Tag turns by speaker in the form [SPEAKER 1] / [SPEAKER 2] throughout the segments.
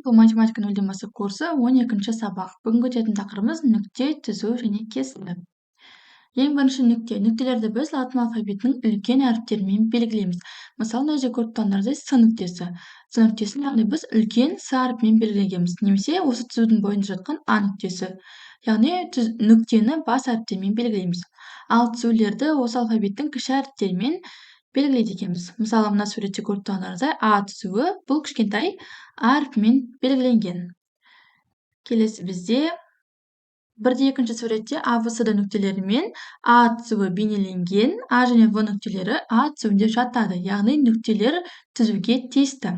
[SPEAKER 1] Бұл «Математика нөлден бастап» курсы, 12-ші сабақ. Бүгінгі өтетін тақырыбымыз: нүкте, түзу және кесінді. Ең бірінші нүкте. Нүктелерді біз латын алфавитінің үлкен әріптерімен белгілейміз. Мысалы, мына жерде көріп тұрғандарыңыздай, с нүктесі. С нүктесін, яғни, біз үлкен с әрпімен белгілегенбіз немесе осы түзудің бойында жатқан а нүктесі. Яғни нүктені бас әріптермен белгілейміз. Ал түзулерді осы алфавиттің кіші әріптерімен белгілейді екенбіз. Мысалы, мына суретте көріп тұрғандарыңыздай, а түзуі бұл кішкентай а әрпімен белгіленген. Келесі бізде бірде екінші суретте а, в, с, д нүктелерімен а түзуі бейнеленген. А және в нүктелері а түзуінде жатады, яғни нүктелер түзуге тиісті.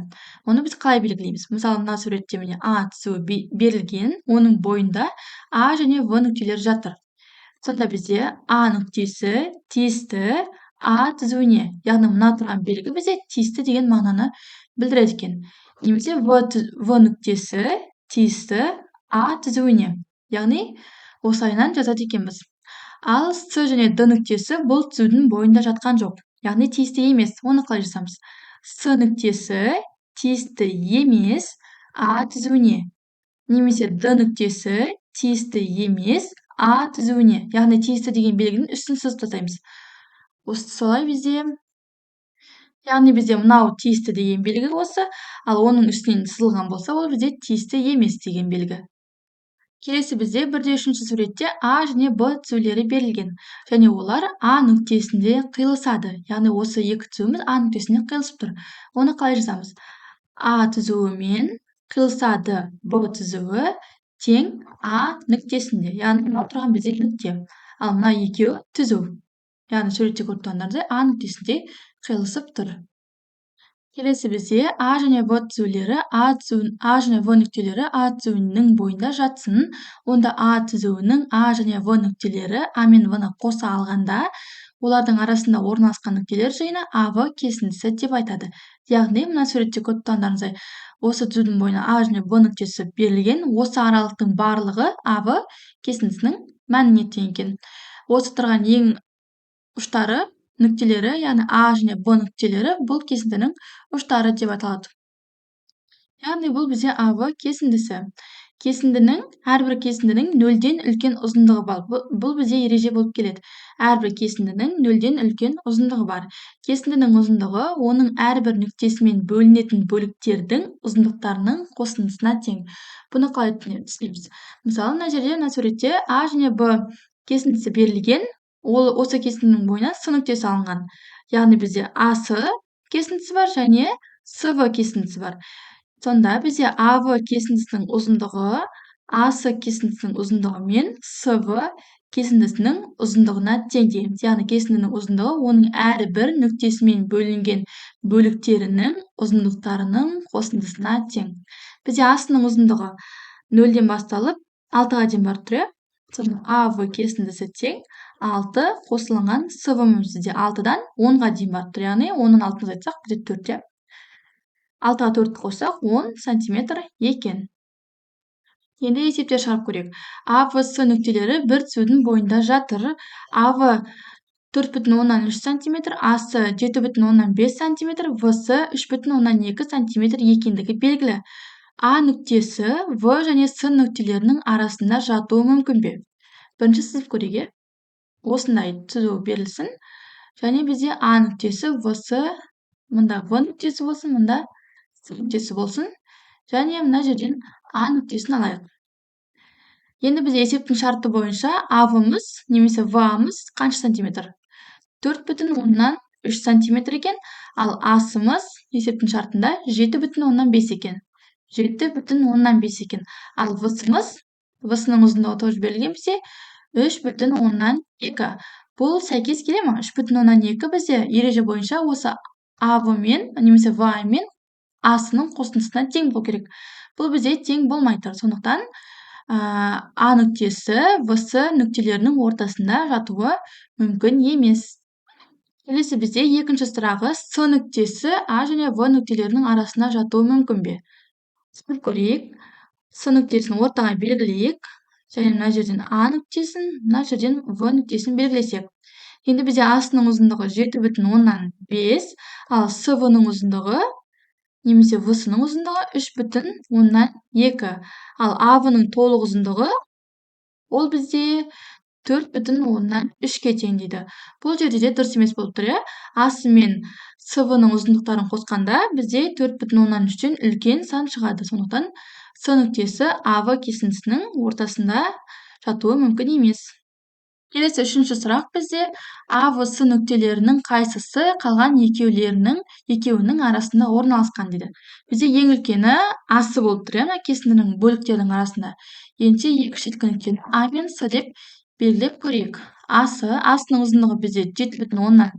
[SPEAKER 1] Оны біз қалай белгілейміз? Мысалы, мына суретте, міне, а түзуі берілген, оның бойында а және в нүктелері жатыр. Сонда бізде а нүктесі тиісті а түзуіне, яғни мына тұрған белгі бізде тиісті деген мағынаны білдіреді екен. Немесе в нүктесі тиісті а түзуіне, яғни осылайынан жазады екенбіз. Ал с және д нүктесі бұл түзудің бойында жатқан жоқ, яғни тиісті емес. Оны қалай жазамыз? С нүктесі тиісті емес а түзуіне немесе д нүктесі тиісті емес а түзуіне, яғни тиісті деген белгінің үстін сызып тастаймыз. Осы солай бізде, яғни бізде мынау тиісті деген белгі осы, ал оның үстінен сызылған болса, ол бізде тиісті емес деген белгі. Келесі бізде бірде үшінші суретте а және б түзулері берілген және олар а нүктесінде қиылысады, яғни осы екі түзуіміз а нүктесінде қиылысып тұр. Оны қалай жазамыз? А түзуімен қиылысады б түзуі тең а нүктесінде, яғни мынау тұрған бізде нүкте, ал мына екеуі түзу, яғни суретте көріп тұрғандарыңыздай, а нүктесінде қиылысып тұр. Келесі бізде а және в түзулері а түзуін, а және в нүктелері а түзуінің бойында жатсын, онда а түзуінің а және в нүктелері, а мен в ны қоса алғанда, олардың арасында орналасқан нүктелер жиыны ав кесіндісі деп айтады. Яғни мына суретте көріп тұрғандарыңыздай, осы түзудің бойына а және в нүктесі берілген, осы аралықтың барлығы ав кесіндісінің мәніне тең екен. Осы тұрған ең ұштары нүктелері, яғни а және б нүктелері, бұл кесіндінің ұштары деп аталады. Яғни бұл бізде ав кесіндісі. Кесіндінің, әрбір кесіндінің нөлден үлкен ұзындығы бар. Бұл бізде ереже болып келеді: әрбір кесіндінің нөлден үлкен ұзындығы бар. Кесіндінің ұзындығы оның әрбір нүктесімен бөлінетін бөліктердің ұзындықтарының қосындысына тең. Бұны қалай түсінеміз? Мысалы, мына жерде, мына суретте а және б кесіндісі берілген, ол осы кесіндінің бойына с нүктесі алынған, яғни бізде ас кесіндісі бар және св кесіндісі бар. Сонда бізде ав кесіндісінің ұзындығы ас кесіндісінің ұзындығы мен св кесіндісінің ұзындығына тең дейміз. Яғни кесіндінің ұзындығы оның әрбір нүктесімен бөлінген бөліктерінің ұзындықтарының қосындысына тең. Бізде ас-ның ұзындығы нөлден басталып, алтыға дейін барып тұр, иә. Сонда ав кесіндісі тең алты қосылған св бізде алтыдан 10-ға дейін барып тұр, яғни 10-нан алтыны азайтсақ, бізде төрт, иә. Алтыға төртті қоссақ, 10 сантиметр екен. Енді есептер шығарып көрейік. А, в, с нүктелері бір түзудің бойында жатыр. Ав 4,3 сантиметр, ас 7,5 сантиметр, вс 3,2 сантиметр екендігі белгілі. А нүктесі в және с нүктелерінің арасында жатуы мүмкін бе? Бірінші сызып көрейік, иә. Осындай түзу берілсін және бізде а нүктесі, вс, мында в нүктесі болсын, мында с нүктесі болсын және мына жерден а нүктесін алайық. Енді бізде есептің шарты бойынша авымыз немесе вамыз қанша сантиметр? 4,3 сантиметр екен. Ал асымыз есептің шартында 7,5 екен, 7,5 екен. Ал всымыз, вс-ның ұзындығы тоже берілген бізде, 3,2. Бұл сәйкес келе ма? 3,2 бізде ереже бойынша осы ав мен немесе в мен ас-ның қосындысына тең болу керек. Бұл бізде тең болмай тұр. Сондықтан а нүктесі вс нүктелерінің ортасында жатуы мүмкін емес. Келесі бізде екінші сұрағы: с нүктесі а және в нүктелерінің арасында жатуы мүмкін бе? Сызып көрейік. С нүктесін ортаға белгілейік және мына жерден а нүктесін, мына жерден в нүктесін белгілесек. Енді бізде ас-ның ұзындығы 7,5, ал св-ның ұзындығы Немесе ВС-ның ұзындығы 3,2. Ал АВ-ның толық ұзындығы ол бізде 4,3-ке тең дейді. Бұл жерде де дұрыс емес болып тұр, иә? АС мен СВ-ның ұзындықтарын қосқанда бізде 4,3-тен үлкен сан шығады. Сондықтан С нүктесі АВ кесіндісінің ортасында жатуы мүмкін емес. Келесі үшінші сұрақ бізде А, В, С нүктелерінің қайсысы қалған екеуінің арасында орналасқан дейді. Бізде ең үлкені АС болып тұр, иә, мына кесіндінің бөліктерінің арасында. Ендеше екі шеткі нүктені А мен С деп белгілеп көрейік. АС, АС-ның ұзындығы бізде 7,5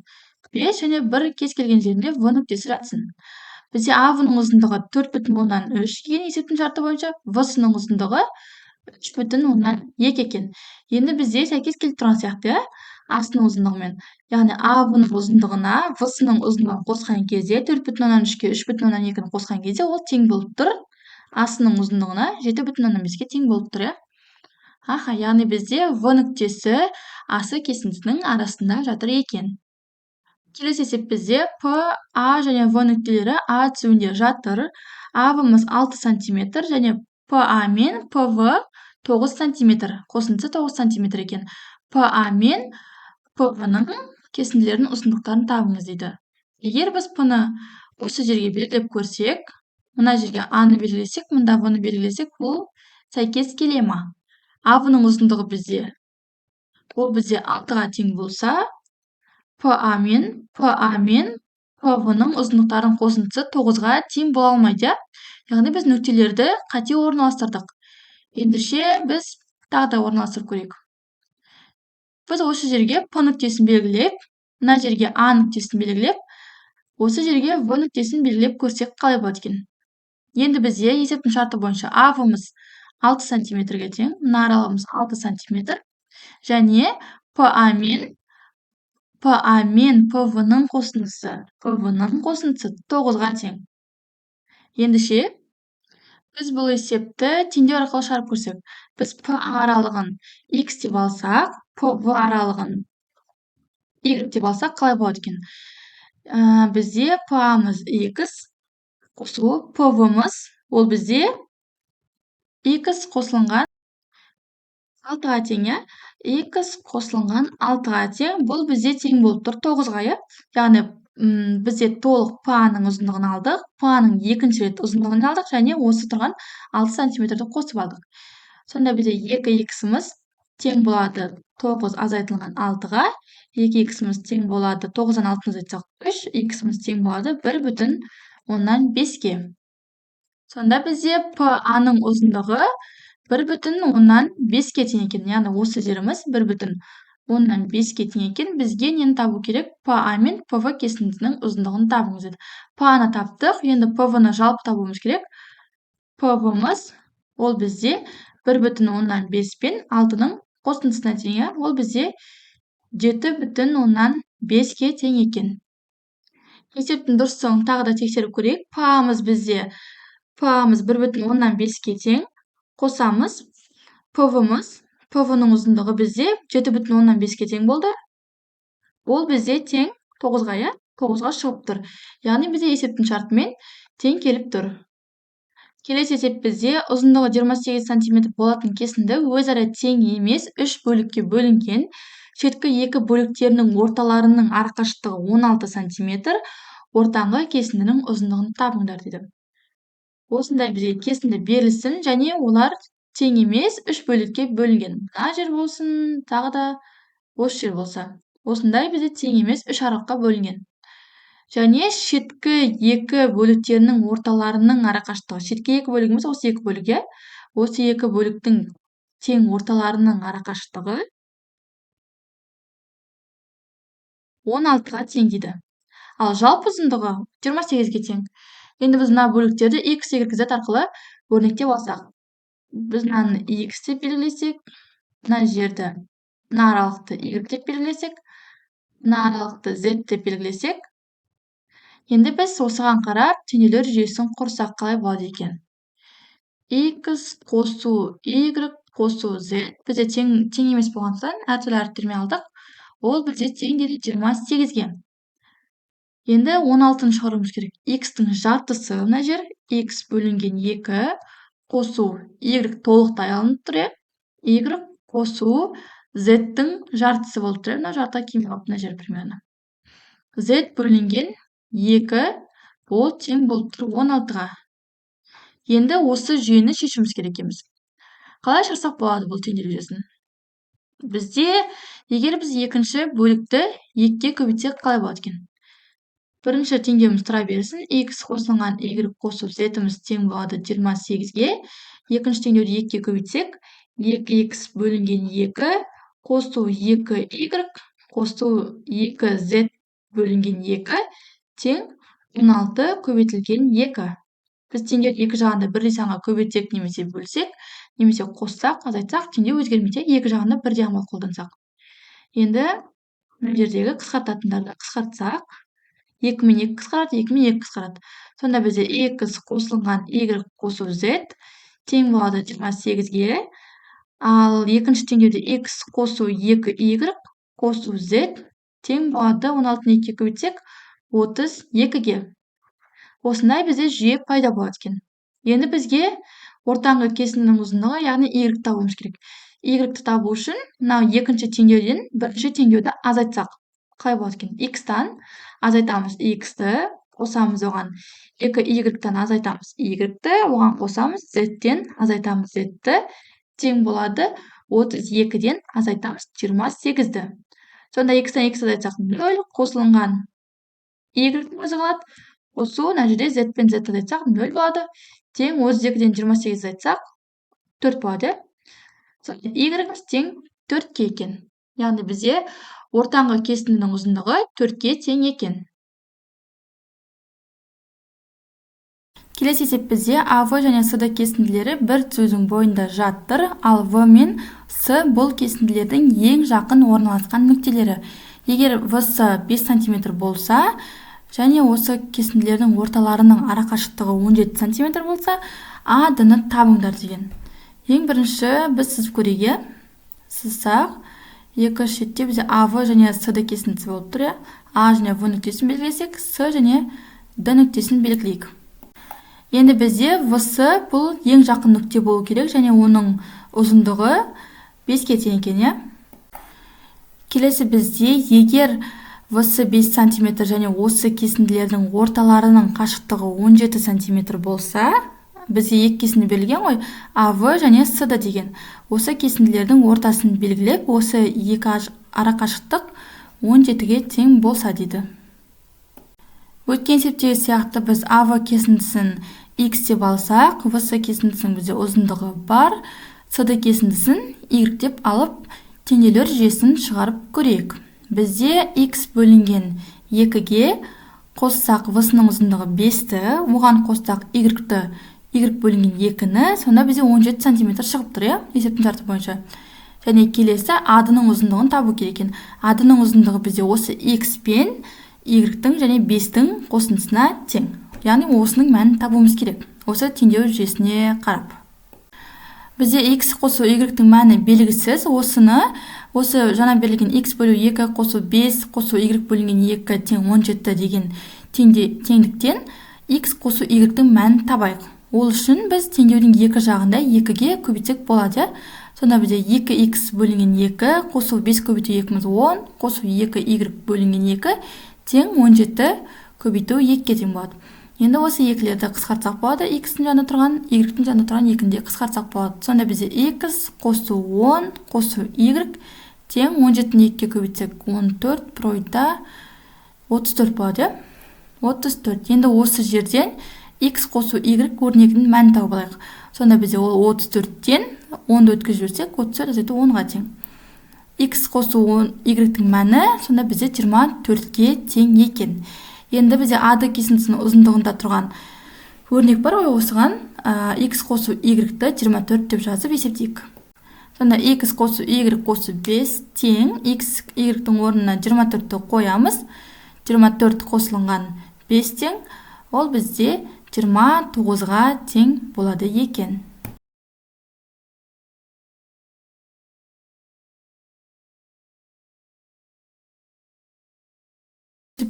[SPEAKER 1] және бір кез келген жерінде В нүктесі жатсын. Бізде АВ-ның ұзындығы 4,3 екен есептің шарты бойынша, ВС-ның ұзындығы 3,2 екен. Енді бізде сәйкес келіп тұрған сияқты, иә, АС-ның ұзындығымен. Яғни АВ-ның ұзындығына ВС-ның ұзындығын қосқан кезде 4,3-ке 3,2-ні қосқан кезде ол тең болып тұр. АС-ның ұзындығына 7,5-ке тең болып тұр, иә. Аха, яғни бізде В нүктесі АС кесіндісінің арасында жатыр екен. Келесі есеп бізде П, А және В нүктелері А түзуінде жатыр. АВ-мыз 6 сантиметр және ПА мен ПВ 9 сантиметр. Қосындысы 9 сантиметр екен. ПА мен ПВ-ның кесінділерінің ұзындықтарын табыңыз дейді. Егер біз П-ны осы жерге белгілеп көрсек, мына жерге А-ны белгілесек, мында В-ны белгілесек, бұл сәйкес келе ма? АВ-ның ұзындығы бізде, ол бізде 6-ға тең болса, ПА мен ПВ-ның ұзындықтарының қосындысы 9-ға тең бола алмайды, иә? Яғни біз нүктелерді қате орналастырдық. Ендеше біз тағы да орналастырып көрейік. Біз осы жерге П нүктесін белгілеп, мына жерге А нүктесін белгілеп, осы жерге В нүктесін белгілеп көрсек қалай болады екен? Енді бізде есептің шарты бойынша АВ-мыз 6 сантиметрге тең, мына аралығымыз 6 сантиметр және ПА мен ПВ-ның қосындысы, ПВ-ның қосындысы 9-ға тең. Ендеше біз бұл есепті теңдеу арқылы шығарып көрсек, біз П аралығын X деп алсақ, ПВ аралығын Y деп алсақ қалай болады екен? Бізде ПА-мыз X қосу ПВ-мыз, ол бізде X қосылынған 6-ға тең, иә? X қосылынған 6-ға тең, бұл бізде тең болып тұр 9-ға, иә? Яғни бізде толық ПА-ның ұзындығын алдық, ПА-ның екінші рет ұзындығын алдық және осы тұрған 6 сантиметрді қосып алдық. Сонда бізде 2 х-іміз тең болады 9 азайтылған 6-ға, 2 х-іміз тең болады 9-дан 6-ны азайтсақ 3, х-іміз тең болады 1,5-ке. Сонда бізде ПА-ның ұзындығы 1,5-ке тең екен. Яғни осы жеріміз 1,5-ке тең екен. Бізге нені табу керек? ПА мен ПВ кесіндісінің ұзындығын табыңыз деді. ПА-ны таптық, енді ПВ-ны жалпы табуымыз керек. ПВ-мыз ол бізде 1,5 пен 6-ның қосындысына тең, иә? Ол бізде 7,5-ке тең екен. Есептің дұрыстығын тағы да тексеріп көрейік. ПА-мыз бізде ПА-мыз 1,5-ке тең. Қосамыз ПВ-мыз, ПВ-ның ұзындығы бізде 7,5-ке тең болды. Ол бізде тең 9-ға, иә? 9-ға шығып тұр. Яғни бізде есептің шартымен тең келіп тұр. Келесі есеп бізде ұзындығы 28 сантиметр болатын кесінді өзара тең емес 3 бөлікке бөлінген. Шеткі екі бөліктерінің орталарының арақашықтығы 16 сантиметр. Ортаңғы кесіндінің ұзындығын табыңдар дейді. Осындай бізге кесінді берілсін және олар тең емес 3 бөлікке бөлінген. Мына жер болсын, тағы да осы жер болса. Осындай бізде тең емес 3 аралыққа бөлінген. Және шеткі екі бөліктерінің орталарының арақашықтығы. Шеткі екі бөлігіміз осы екі бөлік, иә? Осы екі бөліктің тең орталарының арақашықтығы 16-ға тең дейді. Ал жалпы ұзындығы 28-ге тең. Енді біз мына бөліктерді x, y, z арқылы өрнектеп алсақ. Біз мынаны x деп белгілесек, мына жерді, мына аралықты y деп белгілесек, мына аралықты z деп белгілесек, енді біз осыған қарап теңдеулер жүйесін құрсақ қалай болады екен? X қосу y қосу z бізде тең емес болғандықтан әртүрлі әріптермен алдық. Ол бізде тең дейді 28-ге. Енді 16-ны шығаруымыз керек. X-тің жартысы мына жер, x бөлінген 2 қосу y толықтай алынып тұр, иә? Y қосу z-тің жартысы болып тұр, мына жартыға келмей қалыпты мына жер примерно. Z бөлінген 2 ол тең болып тұр 16-ға. Енді осы жүйені шешуіміз керек екенбіз. Қалай шығарсақ болады бұл теңдеу жүйесін? Бізде егер біз екінші бөлікті 2-ге көбейтсек қалай болады екен? Бірінші теңдеуіміз тұра берсін. X қосылған y қосу z-іміз тең болады 28-ге. Екінші теңдеуді 2-ге көбейтсек, 2x бөлінген 2 қосу 2y қосу 2z бөлінген 2 тең 16 көбейтілген 2. Біз теңдеуді екі жағында бірдей санға көбейтсек немесе бөлсек, немесе қоссақ, азайтсақ, теңдеу өзгермейді, екі жағында бірдей амал қолдансақ. Енді мына жердегі қысқартатындарды қысқартсақ, 2 мен 2 қысқарады, 2 мен 2 қысқарады. Сонда бізде x қосылған y қосу z тең болады 28-ге. Ал екінші теңдеуде x қосу 2y қосу z тең болады 16-ны 2-ге көбейтсек 32-ге. Осындай бізде жүйе пайда болады екен. Енді бізге ортаңғы кесіндінің ұзындығы, яғни y табуымыз керек. Y-ті табу үшін мынау екінші теңдеуден бірінші теңдеуді азайтсақ қалай болады екен? X-тан азайтамыз x-ті, қосамыз оған 2y-тан азайтамыз y-ті, оған қосамыз z-тен азайтамыз z-ті, тең болады 32-ден азайтамыз 28-ді. Сонда x-тан x азайтсақ 0 қосылынған y-тің өзі қалады. Қосу мына жерде z пен z азайтсақ 0 болады. Тең 32-ден 28 азайтсақ 4 болады. Сонда y-іміз тең 4-ке екен. Яғни бізде ортаңғы кесіндінің ұзындығы 4-ке тең екен. Келесі есеп бізде АВ және СД кесінділері бір түзудің бойында жатыр, ал В мен С бұл кесінділердің ең жақын орналасқан нүктелері. Егер ВС 5 см болса, және осы кесінділердің орталарының арақашықтығы 17 см болса, АД-ны табыңдар деген. Ең бірінші біз сызып көрейік, иә? Сызсақ, екі шетте бізде АВ және СД кесіндісі болып тұр, иә? А және В нүктесін белгілесек, С және Д нүктесін белгілейік. Енді бізде ВС бұл ең жақын нүкте болу керек және оның ұзындығы 5-ке тең екен, иә? Келесі бізде егер ВС 5 см және осы кесінділердің орталарының қашықтығы 17 см болса, бізде екі кесінді берілген ғой, АВ және СД деген. Осы кесінділердің ортасын белгілеп, осы екі арақашықтық 17-ге тең болса дейді. Өткен есептегі сияқты біз АВ кесіндісін X деп алсақ, ВС кесіндісінің бізде ұзындығы бар, СД кесіндісін Y деп алып, теңдеулер жүйесін шығарып көрейік. Бізде X бөлінген 2-ге қоссақ В-ның ұзындығы 5-ті, оған қоссақ Y-ті, Y бөлінген 2-ні, сонда бізде 17 см шығып тұр, иә, есептің шарты бойынша. Және келесі АД-ның ұзындығын табу керек екен. АД-ның ұзындығы бізде осы X пен Y-тің және 5-тің қосындысына тең. Яғни осының мәнін табуымыз керек. Осы теңдеу жүйесіне қарап. Бізде X қосу Y-тің мәні белгісіз. Осыны, осы жаңа берілген X бөлу 2 қосу 5 қосу Y бөлінген 2 тең 17 деген теңдіктен X қосу Y-тің мәнін табайық. Ол үшін біз теңдеудің екі жағында 2-ге көбейтсек болады. Сонда бізде 2x бөлінген 2 қосу 5 көбейту 2-міз 10 қосу 2y бөлінген 2 тең 17 көбейту 2-ге тең болады. Енді осы екілерді қысқартсақ болады. X-тің жанында тұрған, Y-тің жанында тұрған 2-ні де қысқартсақ болады. Сонда бізде X қосу 10 қосу Y тең 17-ні 2-ге көбейтсек 14 пройда 34 болады. 34. Енді осы жерден X қосу Y өрнегінің мәнін тауып алайық. Сонда бізде ол 34-тен 10-ды өткізіп жіберсек, 34 азайту 10-ға тең. X қосу Y-тің мәні сонда бізде 24-ке тең екен. Енді бізде АД кесіндісінің ұзындығында тұрған өрнек бар ғой, осыған X қосу Y-ті 24 деп жазып есептейік. Сонда X қосу Y қосу 5 тең X Y-тің орнына 24-ті қоямыз. 24 қосылынған 5 тең, ол бізде 29-ға тең болады екен.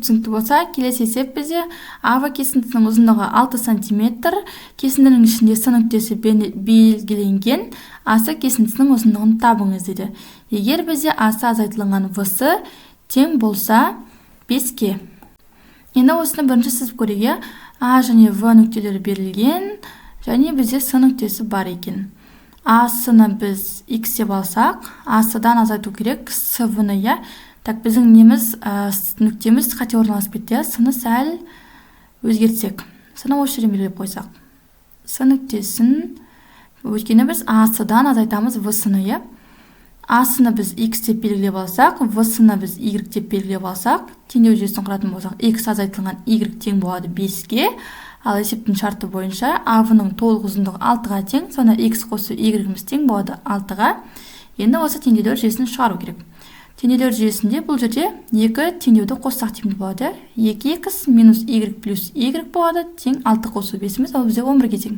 [SPEAKER 1] түсінікті болса, келесі есеп бізде АВ кесіндісінің ұзындығы 6 сантиметр, кесіндінің ішінде С нүктесі белгіленген, АС кесіндісінің ұзындығын табыңыз дейді. Егер бізде АС азайтылған ВС тең болса 5-ке. Енді осыны бірінші сызып көрейік. А және В нүктелері берілген, және бізде С нүктесі бар екен. АС-ны біз X деп алсақ, АС-дан азайту керек СВ-ны, иә. Так, біздің неміз, нүктеміз қате орналасып кетті, С-ны сәл өзгертсек. С-ны осы жерден белгілеп қойсақ. С нүктесін, өйткені біз АС-дан азайтамыз В-ны, иә. А-ны біз X деп белгілеп алсақ, В-ны біз Y деп белгілеп алсақ, теңдеу жүйесін құратын болсақ, X азайтылған Y тең болады 5-ке. Ал есептің шарты бойынша АВ-ның толық ұзындығы 6-ға тең, сонда X қосу Y-іміз тең болады 6-ға. Енді осы теңдеулер жүйесін шығару керек. Теңдеулер жүйесінде бұл жерде екі теңдеуді қоссақ тиімді болады. 2x минус y плюс y болады, тең 6 қосу 5-іміз, ол бізде 11-ге тең.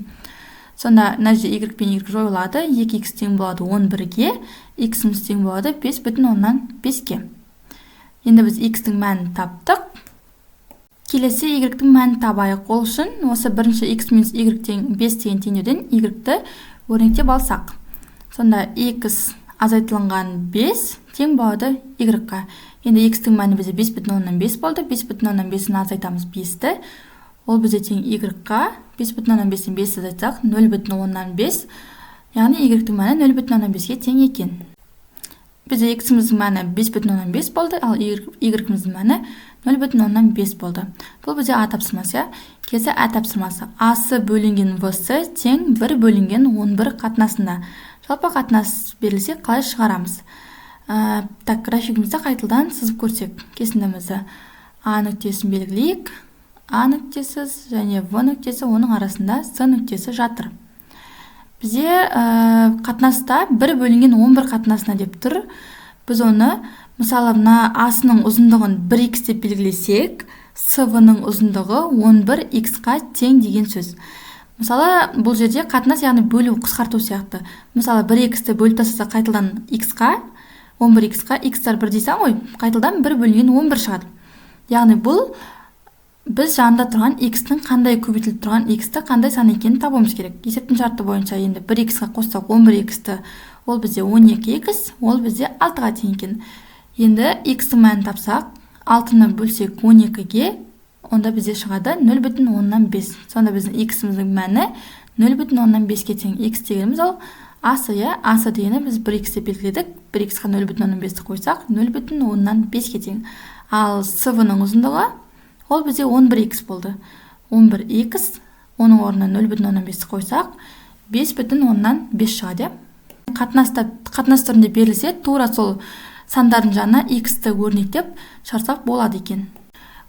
[SPEAKER 1] Сонда мына жерде y пен y жойылады, 2x тең болады 11-ге, x-іміз тең болады 5,5-ке. Енді біз x-тің мәнін таптық. Келесі y-тің мәнін табайық. Ол үшін осы бірінші x минус y тең 5 деген теңдеуден y-ті өрнектеп алсақ. Сонда x азайтылған 5 тең болады y-қа. Енді x-тің мәні бізде 5,5 болды. 5,5-ін азайтамыз 5-ті. Ол бізде тең y-қа. 5,5-тен 5 азайтсақ 0,5. Яғни y-тің мәні 0,5-ке тең екен. Бізде x-іміздің мәні 5,5 болды, ал y-іміздің мәні 0,5 болды. Бұл бізде А тапсырмасы. Келесі Ә тапсырмасы. АС бөлінген ВС тең 1 бөлінген 11 қатынасында. Жалпы қатынас берілсе қалай шығарамыз? Так, графигімізді қайтадан сызып көрсек, кесіндімізді. А нүктесін белгілейік. А нүктесі және В нүктесі, оның арасында С нүктесі жатыр. Бізде қатынаста 1 бөлінген 11 қатынасына деп тұр. Біз оны, мысалы, мына А-сының ұзындығын 1х деп белгілесек, СВ-ның ұзындығы 11х-қа тең деген сөз. Мысалы, бұл жерде қатынас, яғни бөлу, қысқарту сияқты. Мысалы, 1х-ті бөліп тастаса қайтадан х-қа, 11х-қа, х-тар бірдей сан ғой, қайтадан 1 бөлінген 11 шығады. Яғни бұл біз жанында тұрған х-тің қандай көбейтіліп тұрған х-ті қандай сан екенін табуымыз керек. Есептің шарты бойынша енді 1х-қа қоссақ 11х-ті, ол бізде 12х, ол бізде 6-ға тең екен. Енді х-тің мәнін тапсақ, 6-ны бөлсек 12-ге, онда бізде шығады 0,5. Сонда біздің х-іміздің мәні 0,5-ке тең. Х дегеніміз ол асы, иә? Асы дегені біз 1х деп белгіледік. 1х-қа 0,5-ті қойсақ, 0,5-ке тең. Ал СВ-ның ұзындығы ол бізде 11х болды. 11х, оның орнына 0,5-ті қойсақ, 5,5 шығады. Қатынас түрінде берілсе, тура сол сандардың жанына х-ті өрнектеп шығарсақ болады екен.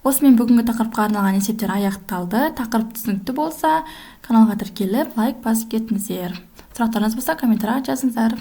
[SPEAKER 1] Осымен бүгінгі тақырыпқа арналған есептер аяқталды. Тақырып түсінікті болса, каналға тіркеліп, лайк басып кетіңіздер. Сұрақтарыңыз болса, комментарияға жазыңыздар.